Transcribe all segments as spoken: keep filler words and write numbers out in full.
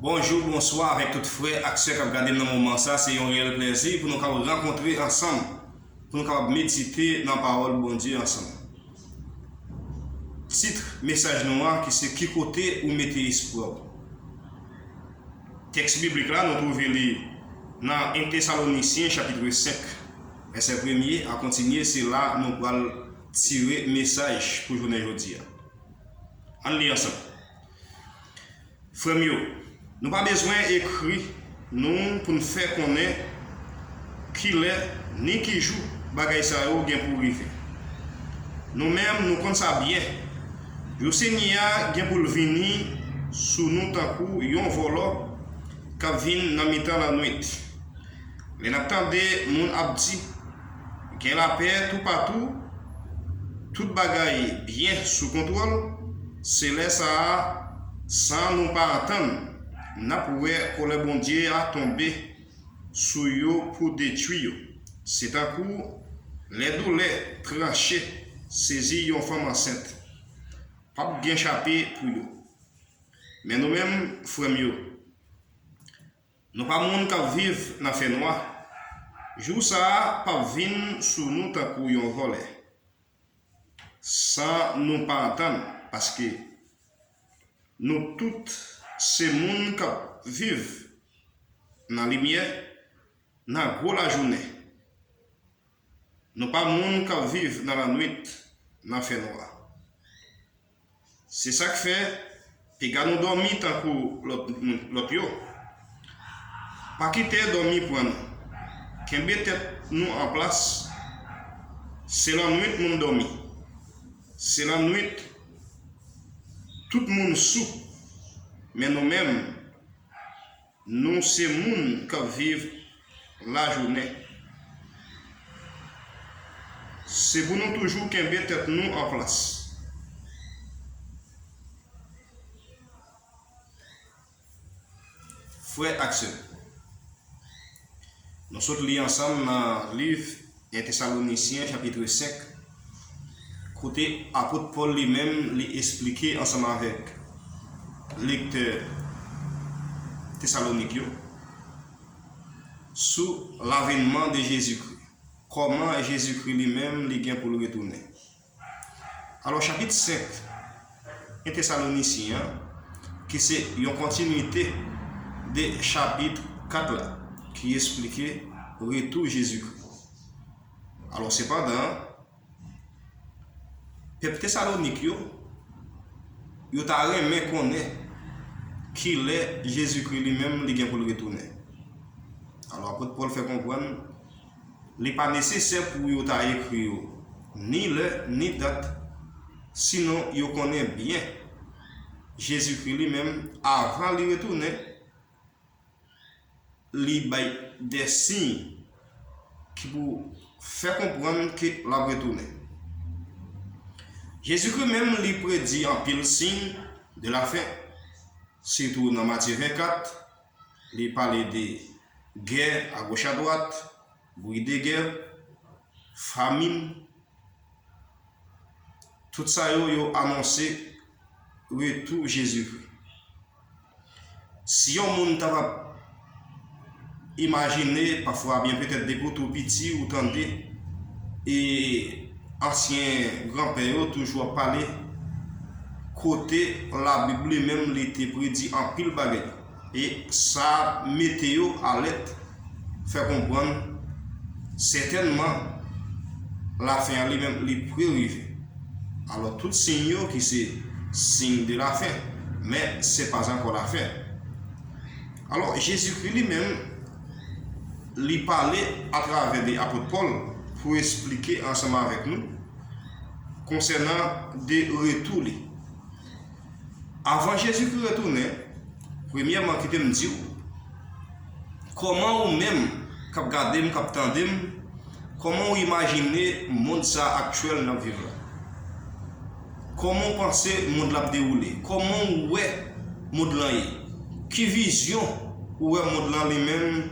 Bonjou, bonswa avèk tout frè ak sè k ap gade m nan moman sa. Se yon reyèl plèzi pou nou kapab rankontre ansanm, pou nou kapab medite nan pawòl Bondye ansanm. Tit mesaj nou an ki se Ki kote ou mete espwa w? Tèks biblik la, nou twouve li nan en Tesalonisyen chapit senk, vèsè premye a kontinye, se la nou pral tire mesaj pou jounen jodi a. Ann li ansanm. Frè m yo, nou pa bezwen ekri nou pou n fè konnen kilè ni ki jou bagay sa yo gen pou rive. Nou menm, nou konn sa byen. Jou Senyè a gen pou l vini sou nou tankou yon vòlò k ap vin nan mitan lannwit. Lè n ap tande moun ap di, gen lapè toupatou, tout bagay byen sou kontwòl, se lè sa a, san nou pa antann, n ap wè kòlè Bondye a tonbe sou yo pou detwi yo. Se tankou lè doulè tranche sezi yon fanm ansent. P ap gen chape pou yo. Men nou menm, frè m yo, nou pa moun k ap viv nan fènwa. Jou sa a p ap vin sou nou tankou yon vòlè, san nou pa antann, paske nou tout se moun k ap viv nan limyè, nan gwo lajounen. Nou pa moun k ap viv nan lannwit, nan fènwa. Se sa k fè, piga nou dòmi tankou lòt moun, lòt yo. Pa kite dòmi pran nou. Kenbe tèt nou an plas. Se lannwit moun dòmi. Se lannwit tout moun sou. Men nou menm, nou se moun k ap viv lajounen. Se pou nou toujou kenbe tèt nou an plas. Frè ak sè, nou sot li ansanm nan liv en Tesalonisyen chapit senk, kote apot Pòl li menm li esplike ansanm avèk lektè Tesalonik yo sou lavenman de Jezikri, kòman Jezikri li menm li gen pou l retounen. Alò, chapit senk en Tesalonisyen an, ki se yon kontinwite de chapit kat la, ki esplike retou Jezikri. Alò, sepandan, pèp Tesalonik yo, yo ta renmen konnen kilè Jezikri li menm li gen pou l retounen. Alò, apot Pòl fè konprann li pa nesesè pou yo ta ekri yo ni lè, ni dat, sinon yo konnen byen Jezikri li menm, avan li retounen, li bay de siy ki pou fè konprann ke l ap retounen. Jezikri menm, li predi anpil siy de lafen, sitou nan Matye vennkat, li pale de gè agoch adwat, bri de gè, famin, tout sa yo, yo anonse retou Jezikri. Si yon moun ta va imajine, pafwa byen petèt depi w tou piti, ou tande, e ansyen granpè yo toujou ap pale, kote Labib li menm li te predi anpil bagay. E sa mete yo alèt, fè konprann, sètènman, lafen an li menm, li pre rive. Alò, tout siy yo ki se siy de lafen, men se pa ankò lafen. Alò, Jezikri li menm, li pale atravè de apot Pòl pou esplike ansanm avèk nou konsènan de retou li. Avan Jezikri retounen, premyèman, kite m di w, kòman ou menm k ap gade m, k ap tande m, kòman w imajine mond sa a aktyèl n ap viv la? Kòman w panse mond la ap dewoule? Kòman w wè mond lan ye? Ki vizyon ou wè mond lan li menm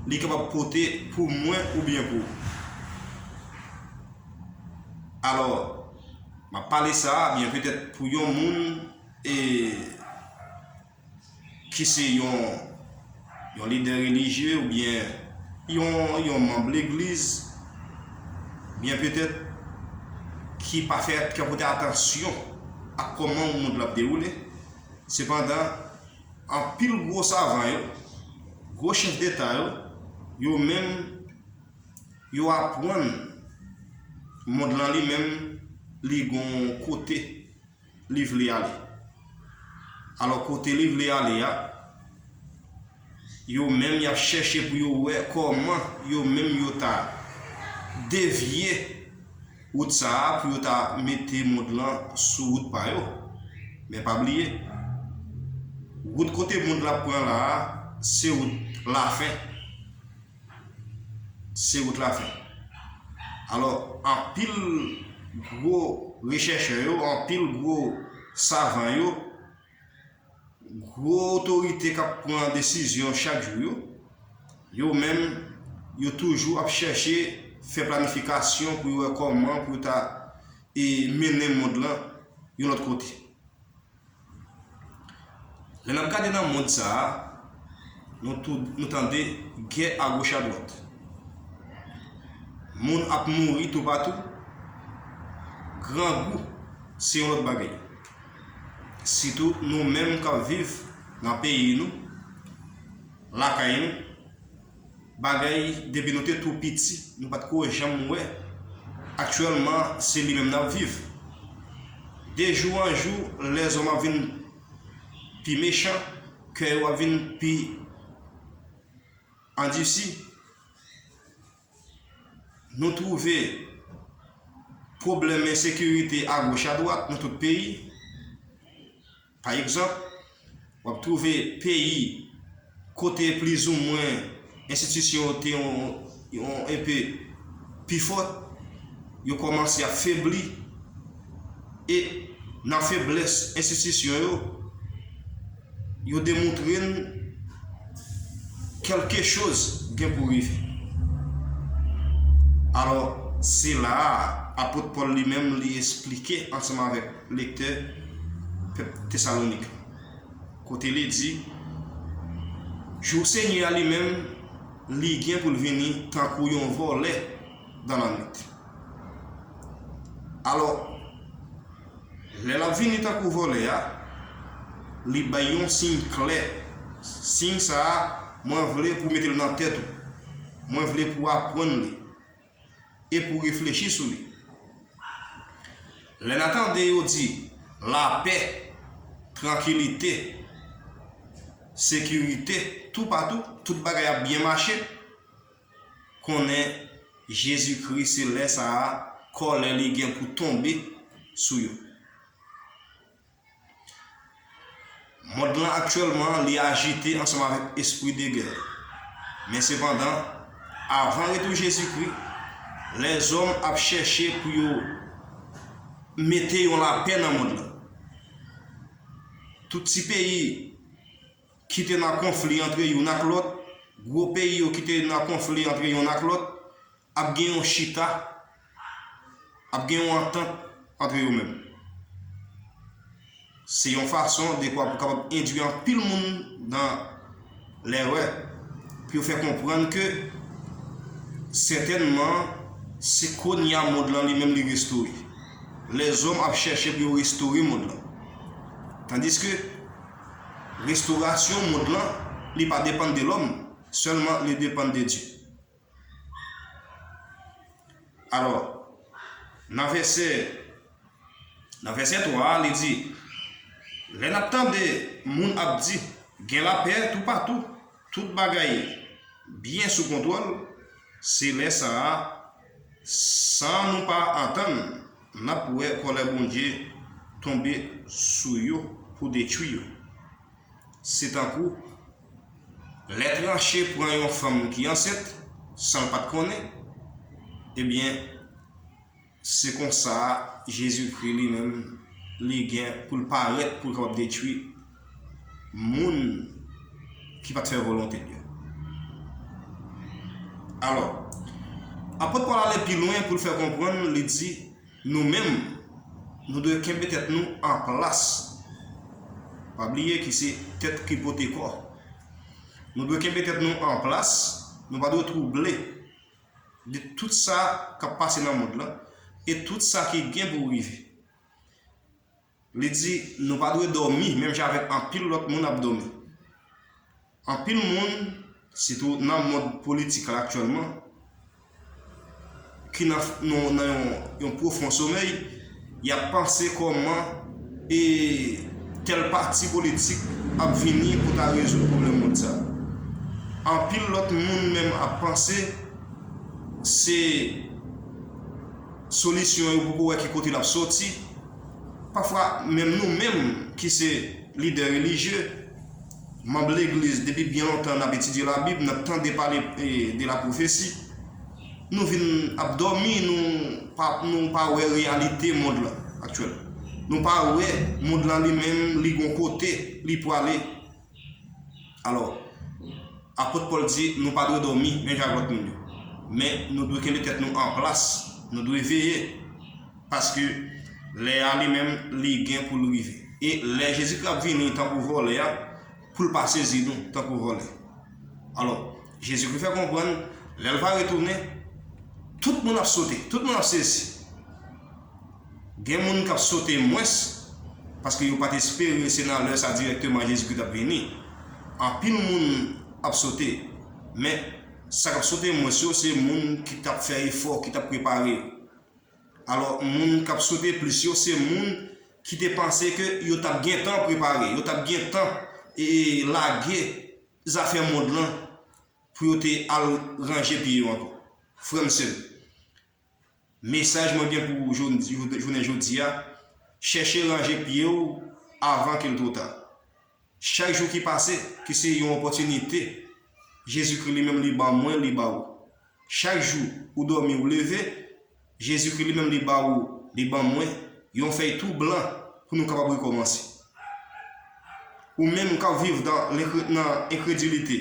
li kapab pote pou mwen oubyen pou ou? Alò, m ap pale sa a, byen petèt pou yon moun, e, ki se yon, yon lidè relijye oubyen yon, yon manm legliz, byen petèt, ki pa fè, ki pa pote atansyon ak kòman mond lan ap dewoule. Sepandan, anpil gwo savan yo, gwo chèf deta yo, yo menm, yo aprann mond lan li menm, li gon kote li vle ale. Alò, kote li vle ale a, yo menm y ap chèche pou yo wè kòman yo menm yo ta devye wout sa a pou yo ta mete mond lan sou wout pa yo. Men pa bliye, wout kote mond la pran la a, se wout lafen. Se wout lafen. Alò, anpil gwo rechèchè yo, anpil gwo savan yo, gwo otorite k ap pran desizyon chak jou yo, yo menm, yo toujou ap chèche fè planifikasyon pou yo wè kòman pou yo ta, e, mennen mond lan yon lòt kote. Lè n ap gade nan mond sa a, nou tou, nou tande gè agoch adwat. Moun ap mouri toupatou. Grangou se yon lòt bagay. Sitou nou menm k ap viv nan peyi nou, lakay nou, bagay depi nou te tou piti, nou pa t ko janm wè. Aktyèlman, se li menm n ap viv. De jou an jou, lèzòm ap vin pi mechan, kè yo ap vin pi andisi. Nou twouve pwoblèm ensekirite agoch adwat nan tout peyi. Pa egzanp, w ap twouve peyi kote plizoumwen enstitisyon yo te yon, yon enpe pi fò, yo kòmanse ap febli. E nan feblès enstitisyon yo, yo demontre n kèlke choz gen pou rive. Alò, se la a, apot Pòl li menm, li esplike ansanm avèk lektè pèp Tesalonik, kote li di, jou Senyè a li menm, li gen pou l vini tankou yon vòlè dan lannwit. Alò, lè l ap vini tankou vòlè a, li bay yon siy klè. Siy sa a, mwen vle pou w mete l nan tèt ou. Mwen vle pou w aprann li e pou w reflechi sou li. Lè n a tande yo di lapè, trankilite, sekirite, toupatou, tout bagay ap byen mache, konnen Jezikri se lè sa a, kòlè li gen pou tonbe sou yo. Mond lan aktyèlman, li ajite ansanm avèk espri de gè. Men sepandan, avan retou Jezikri, lèzòm ap chèche pou yo mete yon lapè nan mond lan. Tout ti peyi ki te nan konfli antre youn ak lòt, gwo peyi yo ki te nan konfli antre youn ak lòt, ap gen yon chita, ap gen yon antant antre yo menm. Se yon fason, defwa, pou kapab endwi anpil moun nan lèrè, pou yo fè konprann ke sètènman, se kounye a mond lan li menm li restore. Lèzòm ap chèche pou yo restore mond lan. Tandiske restorasyon mond lan, li pa depann de lòm, sèlman li depann de Dye. Alò, nan vèsè, nan vèsè twa a, li di, lè n ap tande moun ap di, gen lapè toupatou, tout bagay byen sou kontwòl, se lè sa a, san nou pa antann, n ap wè kòlè Bondye tonbe sou yo pou detwi yo. Se tankou lè tranche pran yon fanm ki ansent san l pa t konnen, ebyen, se konsa Jezikri li menm, li gen pou l parèt pou l kapab detwi moun ki pa t fè volonte l yo. Alò, apot Pòl ale pi lwen pou l fè konprann, li di, nou menm, nou dwe kenbe tèt nou an plas. Pa bliye ki se tèt ki pote kò. Nou dwe kenbe tèt nou an plas, nou pa dwe twouble de tout sa k ap pase nan mond lan e tout sa ki gen pou rive. Li di, nou pa dwe dòmi, menm jan avèk anpil lòt moun ap dòmi. Anpil moun, sitou nan mond politik la aktyèlman, ki nan, nan, nan yon, yon pwofon somèy, y ap panse kòman e tèl pati politik ap vini pou ta rezoud pwoblèm mond sa. Anpil lòt moun menm ap panse se solisyon yo poko wè ki kote l ap soti. Pafwa, menm nou menm ki se lidè relijye, manm legliz, depi byen lontan n ap etidye Labib, n ap tande pale, e, de lapwofesi, nou vin ap dòmi, nou pa, nou pa wè reyalite mond lan aktyèl. Nou pa wè mond lan li menm, li gon kote li pwale. Alò, apot Pòl di, nou pa dwe dòmi, menm jan ak lòt moun yo. Men, nou dwe kenbe tèt nou an plas, nou dwe veye, paske lè a li menm, li gen pou l rive. E lè Jezikri ap vini tankou vòlè a, pou l pa sezi nou tankou vòlè. Alò, Jezikri fè konprann, lè l va retounen, tout moun ap sote, tout moun ap sezi. Gen moun k ap sote mwens, paske yo pa t espere se nan lè sa dirèkteman Jezikri t ap vini. Anpil moun ap sote, men sa k ap sote mwens yo, se moun ki t ap fè efò, ki t ap prepare yo. Alò, moun k ap sote plis yo, se moun ki te panse ke yo t ap gentan prepare, yo t ap gentan, e, lage zafè mond lan pou yo te al ranje pye yo ankò. Frè m, sè m, mesaj mwen gen pou ou jodi, jounen jodi a, chèche ranje pye w avan ke l twò ta. Chak jou ki pase, ki se yon opòtinite, Jezikri li menm li ban mwen, li ba ou. Chak jou ou dòmi, ou leve, Jezikri li menm li ba ou, li ban mwen yon fèy tou blan pou nou kapab rekòmanse. Ou menm k ap viv nan lenkre-, nan enkredilite,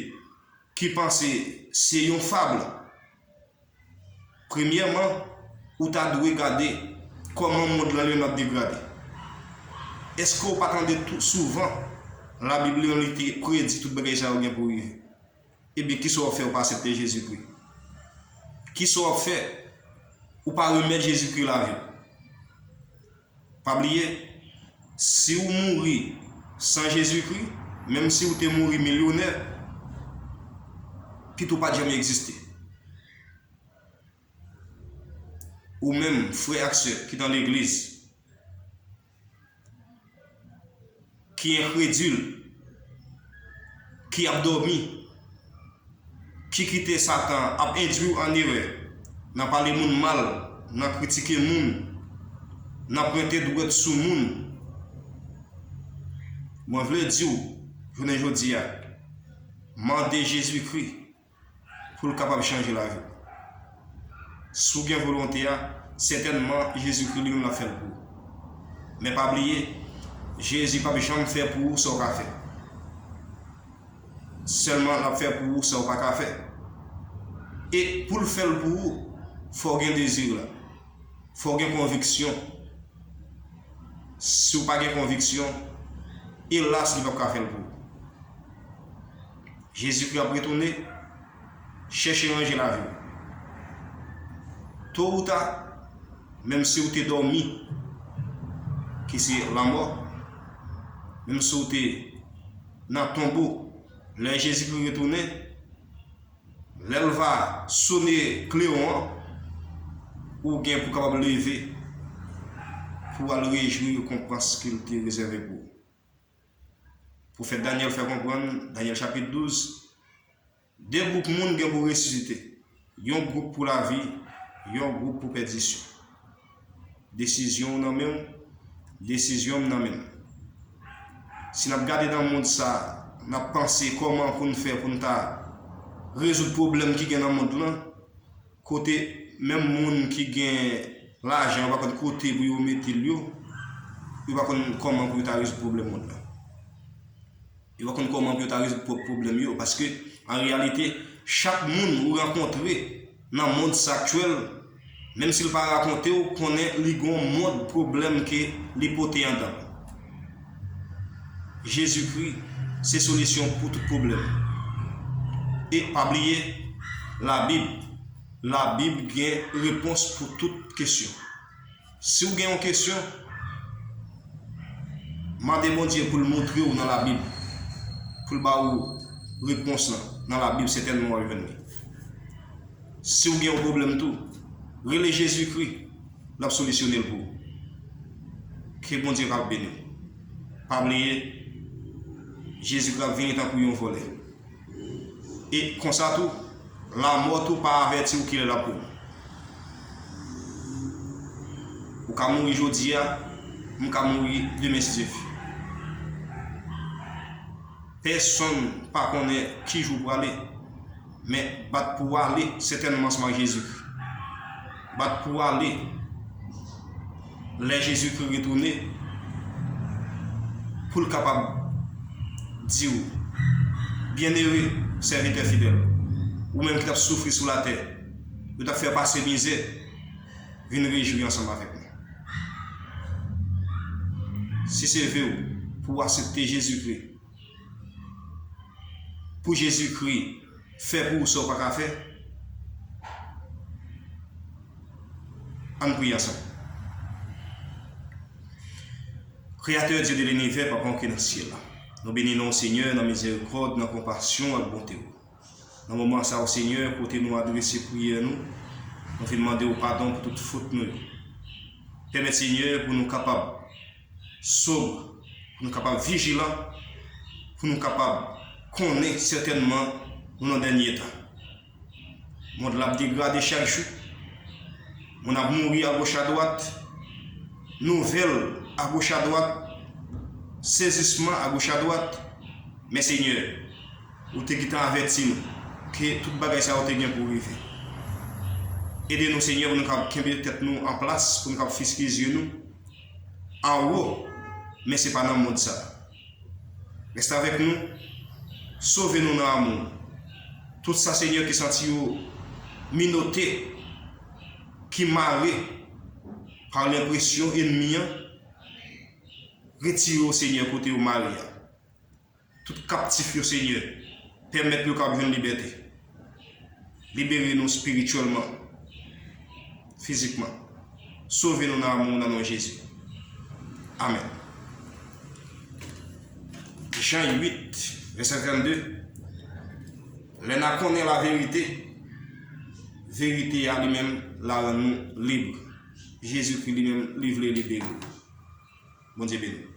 ki panse se yon fab, premyèman, ou ta dwe gade kòman mond lan li menm ap degrade. Èske w pa tande tou souvan Labib li menm li te predi tout bagay sa yo gen pou rive? Ebyen, kisa w ap fè ou pa aksepte Jezikri? Kisa w ap fè ou pa remèt Jezikri lavi w? Pa bliye, si w mouri san Jezikri, menm si w te mouri milyonè, pito w pa t janm egziste. Ou menm, frè ak sè ki nan legliz, ki enkredil, ki ap dòmi, ki kite Satan ap endwi w an erè, nan pale moun mal, nan kritike moun, nan pwente dwèt sou moun. Mwen vle di w, jounen jodi a, mande Jezikri pou l kapab chanje lavi w. Si w gen volonte a, sètènman, Jezikri li menm l ap fè l pou ou. Men pa bliye, Jezi p ap janm fè pou ou sa w ka fè. Sèlman l ap fè pou ou sa w pa ka fè. E pou l fè l pou ou, fò w gen dezi la. Fò w gen konviksyon. Si w pa gen konviksyon, elas, li p ap ka fè l pou ou. Jezikri ap retounen, chèche ranje lavi w. To ou ta, menm si w te dòmi, ki se lanmò, menm si w te nan tonbo, lè Jezikri retounen, lè l va sone klewon an, ou gen pou kapab leve pou w al rejwi rekonpans ke l te rezève pou ou. Pwofèt Danyèl fè konprann, Danyèl chapit douz, de gwoup moun gen pou resisite, yon gwoup pou lavi, yon gwoup pou pèdisyon. Desizyon w nan men w, desizyon m nan men m. Si n ap gade nan mond sa, n ap panse kòman pou n fè pou n ta rezoud pwoblèm ki gen nan mond lan, kote menm moun ki gen lajan yo pa konn kote pou yo mete l yo, yo pa konn kòman pou yo ta rezoud pwoblèm mond lan. Yo pa konn kòman pou yo ta rezoud pwòp pwoblèm yo, paske, an reyalite, chak moun ou rankontre nan mond sa aktyèl, menm si l pa rakonte w, konnen li gon mond pwoblèm ke li pote anndan l. Jezikri se solisyon pou tout pwoblèm. E pa bliye, Labib, Labib gen repons pou tout kesyon. Si w gen yon kesyon, mande Bondye pou l montre w nan Labib, pou l ba ou repons lan nan Labib, sètènman w ap jwenn li. Si w gen yon pwoblèm tou, rele Jezikri, l ap solisyone l pou ou. Ke Bondye ka beni w. Pa bliye, Jezikri ap vini tankou yon vòlè. E konsa tou, lanmò tou pa avèti w kilè l ap vini. Ou ka mouri jodi a, m ka mouri demen si Dye vle. Pèsonn pa konnen ki jou w prale, men bat pou w ale sètènman ansanm ak Jezikri. Bat pou w ale lè Jezikri retounen, pou l kapab di w, "Byenere, sèvitè fidèl, ou menm ki t ap soufri sou latè, yo t ap fè w pase mizè, vin rejwi ansanm avèk mwen." Si se vle w pou w aksepte Jezikri, pou Jezikri fè pou ou sa w pa ka fè, ann priye ansanm. Kreyatè, Dye de linivè, Papa nou ki nan syèl la, nou beni non w, Senyè, nan mizèrikòd, nan konpasyon ak bonte w. Nan moman sa a, Senyè, kote nou adrese priyè nou, nou vin mande w padon pou tout fot nou yo. Pèmèt, Senyè, pou nou kapab sob, pou nou kapab vijilan, pou nou kapab konnen sètènman nou nan dènye tan. Mond la ap degrade chak jou. Moun ap mouri agoch adwat. Nouvèl agoch adwat. Sezisman agoch adwat. Men Senyè, ou te gentan avèti nou ke tout bagay sa yo te gen pou rive. Ede nou, Senyè, pou nou kapab kenbe tèt nou an plas, pou nou kapab fikse zye nou anwo, men se pa nan mond sa. Reste avèk nou, sove nou nan amou. Tout sa, Senyè, ki santi yo minote, ki mare pa lenpresyon ènmi an, retire yo, Senyè, kote yo mare a. Tout kaptif yo, Senyè, pèmèt yo kab jwenn libète. Libere nou espirityèlman, fizikman. Sove nou nan amou w, nan non Jezi. Amèn. Jan uit, vèsè trannde. Lè n a konnen laverite, verite a li menm la rann nou lib. Jezikri li menm, li vle libere w. Bondye beni w.